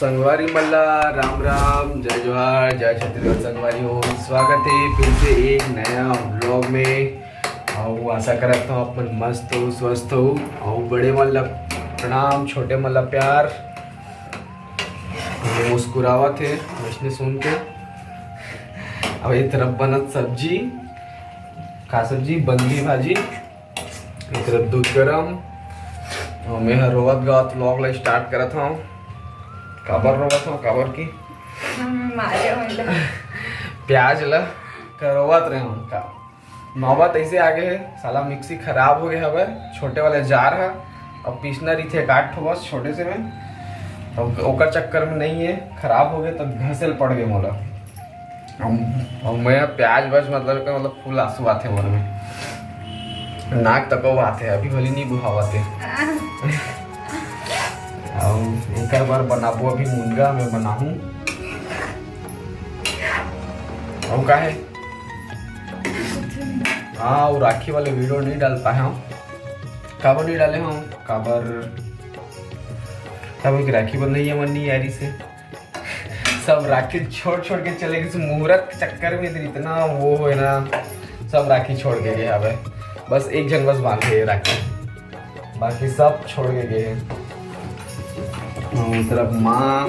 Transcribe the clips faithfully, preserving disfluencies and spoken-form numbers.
संगवारी मन ला राम राम, जय जोहार, जय छत्तीसगढ़। संगवारी हो, स्वागत है फिर से एक नया व्लॉग में। और आशा करत हूँ अपन मस्त हो, स्वस्थ हो। और बड़े मन ला प्रणाम, छोटे मन ला प्यार। ये मुस्कुरावत है वैसने सुन के। अब ये तरफ बनत सब्जी, का सब्जी? बंदी भाजी। ये तरफ दूध गरम। और मैं हर रोवत गावत व्लॉग ला स्टार्ट करत हूँ। काबर रोवत हूँ? काबर की हम मारे होइला। प्याज ला करोवत रहे हूँ का। नौबत ऐसे आ गए है, साला मिक्सी खराब हो गया हवे, छोटे वाले जार है। अब पीसना रही थे एक आठ ठो बस छोटे से में, तो ओकर चक्कर में नहीं है, खराब हो गए तो घसेल पड़ गए मोला। हम, हम मैं प्याज बस मतलब का मतलब फुल आंसू आथे मोर में, नाक तको आथे, अभी भली नहीं बुहावत है। और एक बार बनाबो अभी मुनगा मैं बनाहूँ। और का है? हाँ, वो राखी वाले वीडियो नहीं डाल पाए हम। काबर नहीं डाले हम? काबर, काबर कि राखी बंधे ही हमन नहीं यारी से। सब राखी छोड़ छोड़ के चले गए, मुहूर्त के चक्कर में इधर इतना वो है ना, सब राखी छोड़ के गए हवे। बस एक झन बस बांधे है राखी, बाकी सब छोड़ के गए हैं। और तरफ माँ,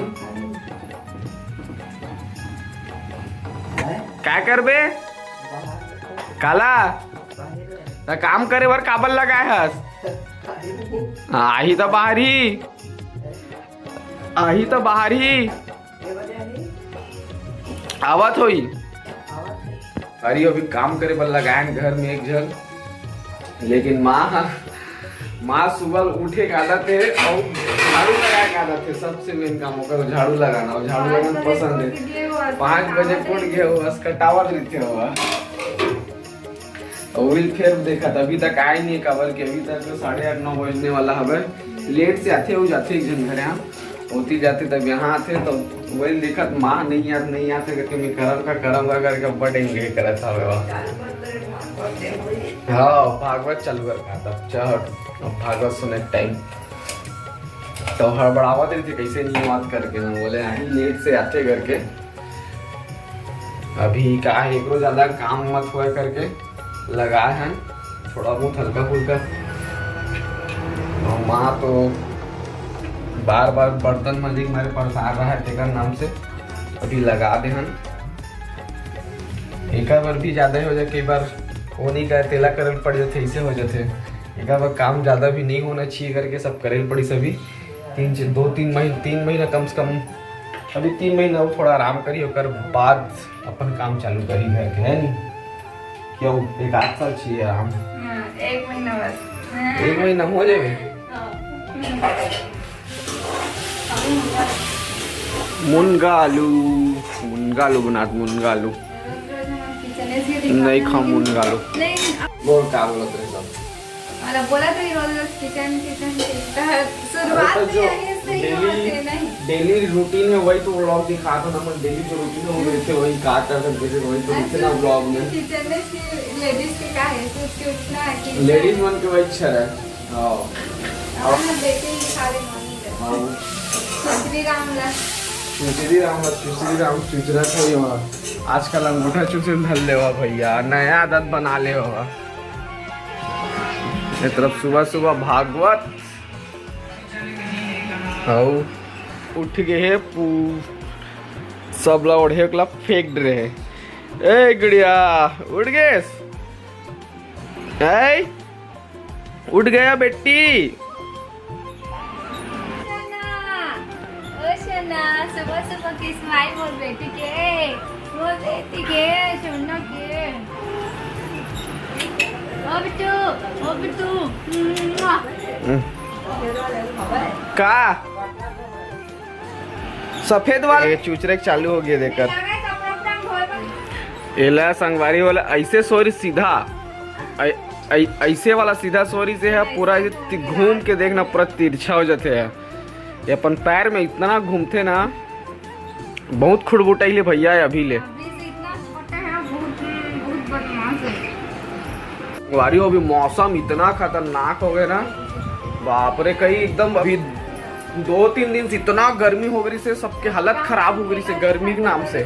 का करबे? काला? त काम करे बर काबर लगाए हस? आही त बाहर ही, आही त बाहर ही आवत होई। अरे अभी काम करे बर लगाए घर में एक झन, लेकिन माँ, माँ सुबह उठे के आदत है और झाड़ू लगाए के आदत है। सबसे मेन काम ओकर झाड़ू लगाना, और झाड़ू लगाना पसंद है। पाँच बजे उठ गए हो, बस कटावत रहते हो। और will फिर देखा, अभी तक आए नहीं, काबर के अभी तक तो साढ़े आठ नौ बजने वाला हवे। लेट से आथे, हो जाथे एक झन घर यहाँ, होती जाते तब यहाँ आथे तो वही दिक्कत, माँ नहीं आत, नहीं आते करके मैं करम का, करम का करके अब्बड़ टाइम के करत हवे वह। हाँ, भागवत चालू कर का तब चढ़, अब भागवत सुने टाइम तो हड़बड़ावत रही थी, कैसे नहीं बात करके मैं बोले, हाँ, लेट से आते करके। अभी का है, एकरो ज्यादा काम मत हुआ करके लगाए हैं थोड़ा बहुत हल्का फुल्का। और माँ तो बार बार बर्तन मांजे के मारे परेशान रहा है, तेकर नाम से अभी लगा दे हन। एकर बर भी ज्यादा ही हो जाए, कई बार वो नहीं करे, तेला करल पड़ जाते, ऐसे हो जाते। एकर बर काम ज्यादा भी नहीं होना चाहिए करके सब करल पड़ी सभी। तीन च-, दो तीन महीने, तीन महीना कम से कम, अभी तीन महीना वो थोड़ा आराम करी, ओकर बाद अपन काम चालू करी घर के, है नी? क्यों, एक आध साल चाहिए आराम। हाँ, एक महीना बस। एक महीना हो जावे। हाँ। मुनगा आलू, मुनगा आलू बनात, मुनगा आलू। रोज रोज हम किचन ऐसे ही नहीं खा मुनगा आलू। नहीं। बोल, का बोलत रहे सब? मतलब बोला तो ये रोज रोज किचन, किचन, किचन। शुरुआत अरे तो में जो यही से ही डेली, होते, नहीं? डेली रूटीन है, वही तो व्लॉग दिखा था ना, डेली जो रूटीन है वो देखे, वही का कर सकते थे, वही तो दिखे ना व्लॉग में। किचन में लेडीज के का है, सोच के उठना है कि लेडीज मन के वही अच्छा है। हाँ। हाँ, ना, बेटे ही खा ले, मम्मी ले। हाँ। चुचरी राम ला। चुचरी राम ला, चुचरी राम, चुचरा था ये वहाँ। आजकल अंगूठा चूसे धर ले हुआ भैया, नया आदत बना ले हुआ। ये तरफ सुबह सुबह भागवत। हऊ उठ गए हे पू, सब ला ओढ़े ला फेंक रहे। ए गुड़िया, उठ गेस? ए, उठ गया बेटी? शना, ओ शना, सुबह सुबह किस माई मोर बेटी के, मोर बेटी के, सोना के। ओ बिट्टू, ओ बिट्टू, मुआ। का? सफेद वाला? ये चुचरे के चालू हो गया देकर। एला संगवारी वाला ऐसे सोरी सीधा, ऐ-, ऐ-, ऐसे वाला सीधा सोरी से है, पूरा ऐसे ति-, घूम के देखना, पूरा तिरछा हो जाते हैं। ये अपन पैर में इतना घूमते ना, बहुत खुड़बुटाई ले भैया अभी ले। अभी से इतना छोटा है, बहुत, बहुत बदमाश है। संगवारी हो, अभी मौसम इतना खतरनाक हो गया ना, बाप रे, कहीं एकदम अभी दो तीन दिन से इतना गर्मी हो गई से, सबके हालत खराब हो गई से गर्मी के नाम से।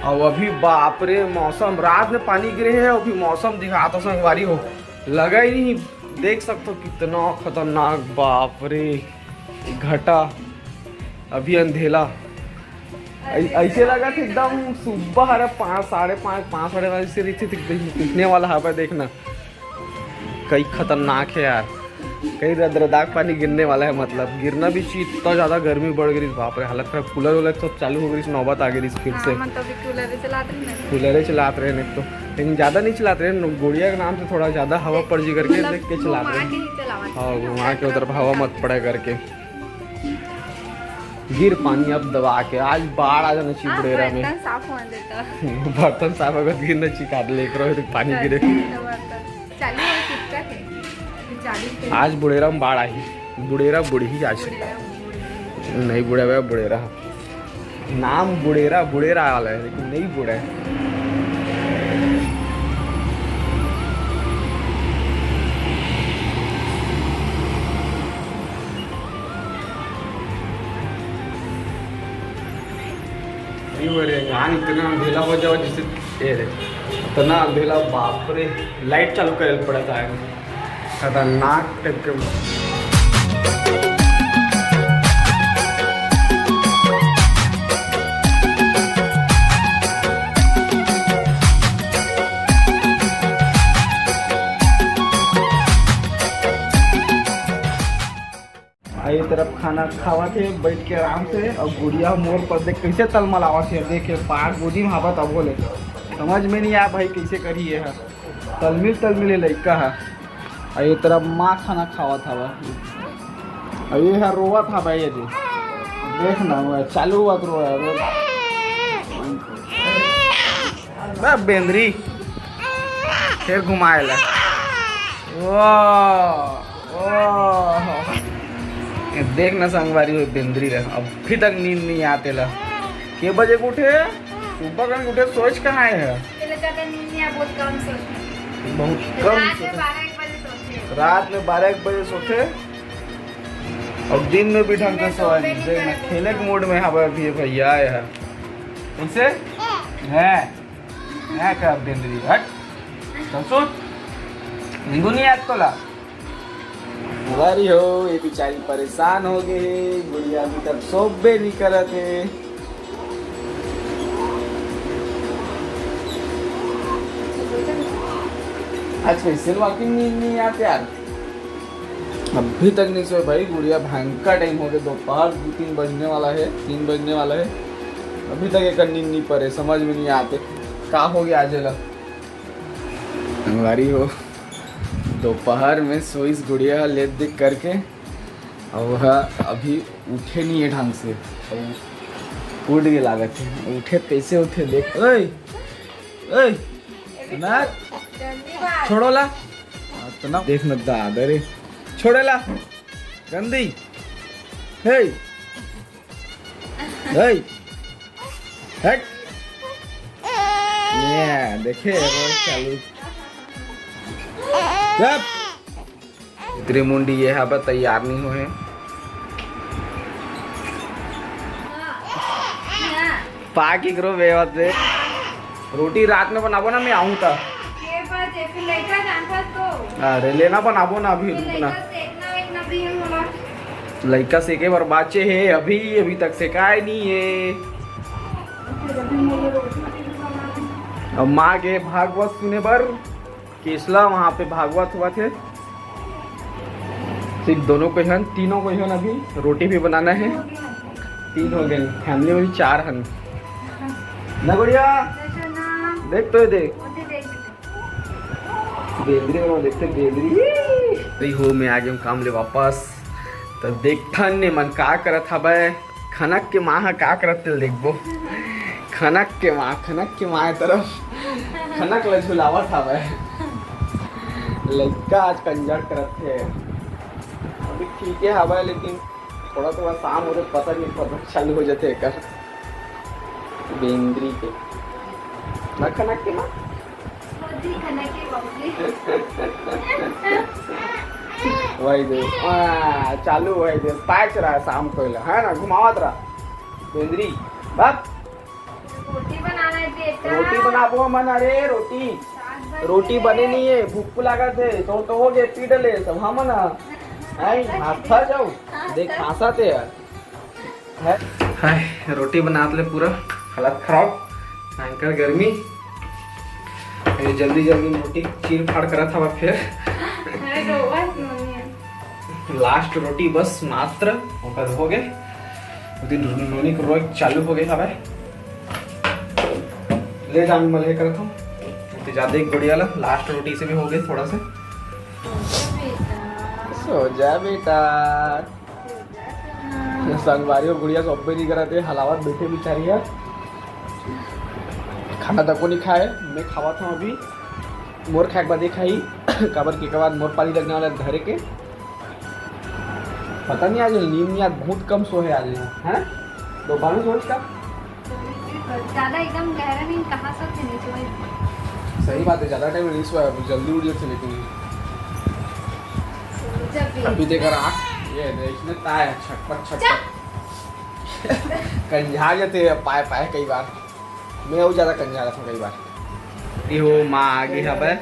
और अभी बाप रे, मौसम, रात में पानी गिरे है, अभी मौसम दिखाता संगवारी हो, लगा ही नहीं। देख सकते हो कितना खतरनाक, बाप रे, घटा, अभी अंधेला। ऐ-, ऐसे लगा कि एकदम सुबह हर पाँच, साढ़े पाँच, पाँच, साढ़े पाँच से रही थी, दिखने वाला हवा, देखना। कई खतरनाक है यार, कई रदरदाक पानी गिरने वाला है, मतलब गिरना भी चाहिए। इतना ज़्यादा गर्मी बढ़ गई, बाप रे, हालत खराब। कूलर वूलर सब चालू हो गई, नौबत आ गई फिर से। हाँ, मतलब अभी कूलर चलाते रहे ना। कूलर चलाते रहे नहीं तो, लेकिन ज़्यादा नहीं चलाते रहे, गुड़िया के नाम से थोड़ा ज़्यादा हवा पड़ जी करके मतलब देख के चलाते रहे। हाँ, घुमा के उधर हवा मत पड़ा करके। गिर पानी अब दबा के, आज बाढ़ आ जाना चाहिए बुढ़ेरा में। बर्तन साफ होने देता। बर्तन साफ अगर गिरना चाहिए, काट ले करो, तो पानी गिरे। चालू है, कितना है? चालीस पे। आज बुढ़ेरा में बाढ़ आई, बुढ़ेरा बुढ़ी आज। बुढ़ेरा, बुढ़ेरा। नहीं बुढ़ा हुआ, बुढ़ेरा। नाम बुढ़ेरा, बुढ़ेरा वाला है, लेकिन नहीं बुढ़ा है। नहीं हो रहे, यहाँ इतना अंधेला हो जाओ, जैसे ये रे, इतना अंधेला, बाप रे, लाइट चालू करे पड़ा था। खतरनाक टाइप के। आ, ये तरफ खाना खावत हे बैठ के आराम से, और गुड़िया मोर पर देख कैसे तलमलावत हे। देख के पार गोदी में हावत अब बोले, समझ में नहीं आया भाई कैसे करी ये है। तलमिल तलमिल हे लइका है। आ ये तरफ माँ खाना खावत हवा। आ ये ह रोवत हवा ये दे। देख ना, वो चालू हुआ तो रोया। बे बेंदरी, फिर घुमाए ला। वाह, वाह। ये देख ना संगवारी हो बेंदरी ला, अभी तक नींद नहीं आते ला। के बजे के उठे? सुबह के उठे, सोच कहाँ है? चले जाते नींद नहीं आ, बहुत कम सोते। बहुत कम रात में सोते। बारह एक बजे सोते। रात में बारह एक बजे सोते और दिन में भी ढंग से सोए नहीं। देख ना, खेले के मूड में हवा भी भैया आए हैं। कैसे? हैं? हैं का बेंदरी, हट। चल सुन। नींदू नहीं आत तोला। हमारी हो, ये बेचारी परेशान हो गए, गुड़िया अभी तक सोबे नहीं करत है। आज कैसे वॉकिंग नहीं, नहीं आते यार, अभी तक नहीं सोए भाई। गुड़िया भयंकर टाइम हो गया, दोपहर दो तीन बजने वाला है, तीन बजने वाला है, अभी तक एक नींद नहीं पड़े, समझ में नहीं आते का हो गया आज ला। संगवारी हो, दोपहर में सोइस गुड़िया ह लेट देख करके, और वह अभी उठे नहीं है ढंग से, और उठ के लागत है, उठे तैसे उठे देख, ओए, ओए, ना, छोड़ो ला, तो ना देख ना दादा रे, छोड़े ला, गंदी, हे, हे, हट। ये देखे, रोज चालू। चुप। इतनी मुंडी ये है, बस तैयार नहीं हुए। पाकी करो बेवा दे। रोटी रात में बनाबो ना, मैं आऊँ त। के बजे? फिर लइका जानता तो। अरे लेना बनाबो ना अभी, ये रुकना। लइका सेकना वेकना भी है मोला। लइका सेके बर बाचे हे अभी, अभी तक सेकाय नहीं है। अब माँ के भागवत सुने बर केसला वहाँ पे भागवत हुआ थे। सिर्फ दोनों को हन, तीनों को हन, अभी रोटी भी बनाना है। तीन हो गए, फैमिली में भी चार हन। ना गुड़िया, देख तो ये देख। बेंदरी में देखते बेंदरी। अरे हो, मैं आ गया हूँ काम ले वापस। तो देखथन ने मन का करत हवय, खनक के माँ ह का करत तेल देखबो। खनक के माँ, खनक के माँ ए तरफ खनक ल झुलावत हवय। लइका आज कंजर करत हे। अभी ठीक है हवय, लेकिन थोड़ा थोड़ा शाम होते पता नहीं कब चालू हो जाते एकर। बेंदरी के ना खनक के माँ। बाबूजी, खाना के बाबूजी। वही दे। हाँ, चालू वही दे। पाँच रहा शाम को, है ना, घुमावत रहा। बेंदरी, बाप। रोटी बनाना है बेटा। रोटी बनाबो हमन, अरे रोटी। साग बन रोटी गए। बने नहीं है, भूख लागत है। तो तो हो गए, पी डले सब हमन। हैं, हाथ खा जाओ। देख, खासा ते यार। है? हाय, रोटी बनात ले पूरा हालत खराब। भयंकर गर्मी। ये जल्दी जल्दी रोटी चीर फाड़ करत हवा फिर। अरे रोवत नोनी है। लास्ट रोटी बस मात्र, ओकर हो गए। उदिन नोनी के रोए चालू हो गए हवे। ले जान मले करत हूँ। तो ज्यादा एक गुड़िया ला, लास्ट रोटी से भी हो गए थोड़ा सा। सो जा बेटा। संगवारी हो, गुड़िया सब नहीं करते, हलावत बैठे बेचारी है। खाना तको नहीं खाए, मैं खावत हूँ अभी। मोर खाए के बाद ये खाई, काबर के बाद मोर पाली लगने वाला है धरे के। पता नहीं आज नींद नहीं, आज बहुत कम सोए आज, है ना? दो बार में सोए का? ज्यादा एकदम गहरा नींद कहाँ से थे नीचे वही। सही बात है, ज्यादा टाइम नहीं सोया, जल्दी उठ जाते लेकिन। जब भी अभी देख रहा, ये देख, इसमें ताय है, छटपट छटपट। कंझा जाते हैं पाए पाए कई बार। मैं और ज्यादा कंझा जाता हूँ कई बार। ये हो, माँ आगे हवे।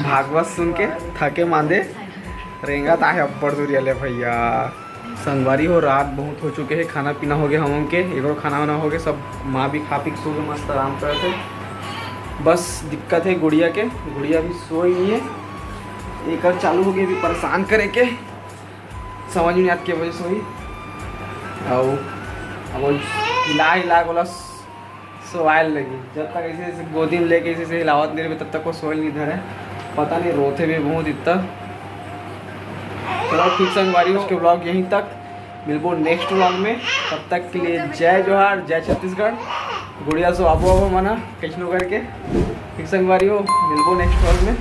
भागवत सुन के थके मांदे रेंगत आहे अब्बड़ दूरिया ले भैया। संगवारी हो, रात बहुत हो चुके है, खाना पीना हो गया हमन के, एकरो खाना वाना हो गया, सब माँ भी खा पी के सो गए मस्त आराम करत है। बस दिक्कत है गुड़िया के, गुड़िया भी सोई नहीं है, एकर चालू हो गई अभी परेशान करे के, समझ में नहीं आत के बजे सोई। आओ, अब वो हिला हिला के बोला सोवाल लगी। जब तक ऐसे ऐसे गोदी में लेके ऐसे ऐसे हिलावत नहीं रहे, तब तक वो सोए नहीं धरे। पता नहीं, रोते भी बहुत इतना। चलो ठीक संगवारी हो, उसके ब्लॉग यहीं तक, मिलबो नेक्स्ट ब्लॉग में। तब तक के लिए जय जोहार, जय छत्तीसगढ़। गुड़िया सो आबो आबो मना कैसनो करके। ठीक संगवारी हो, मिलबो नेक्स्ट ब्लॉग में।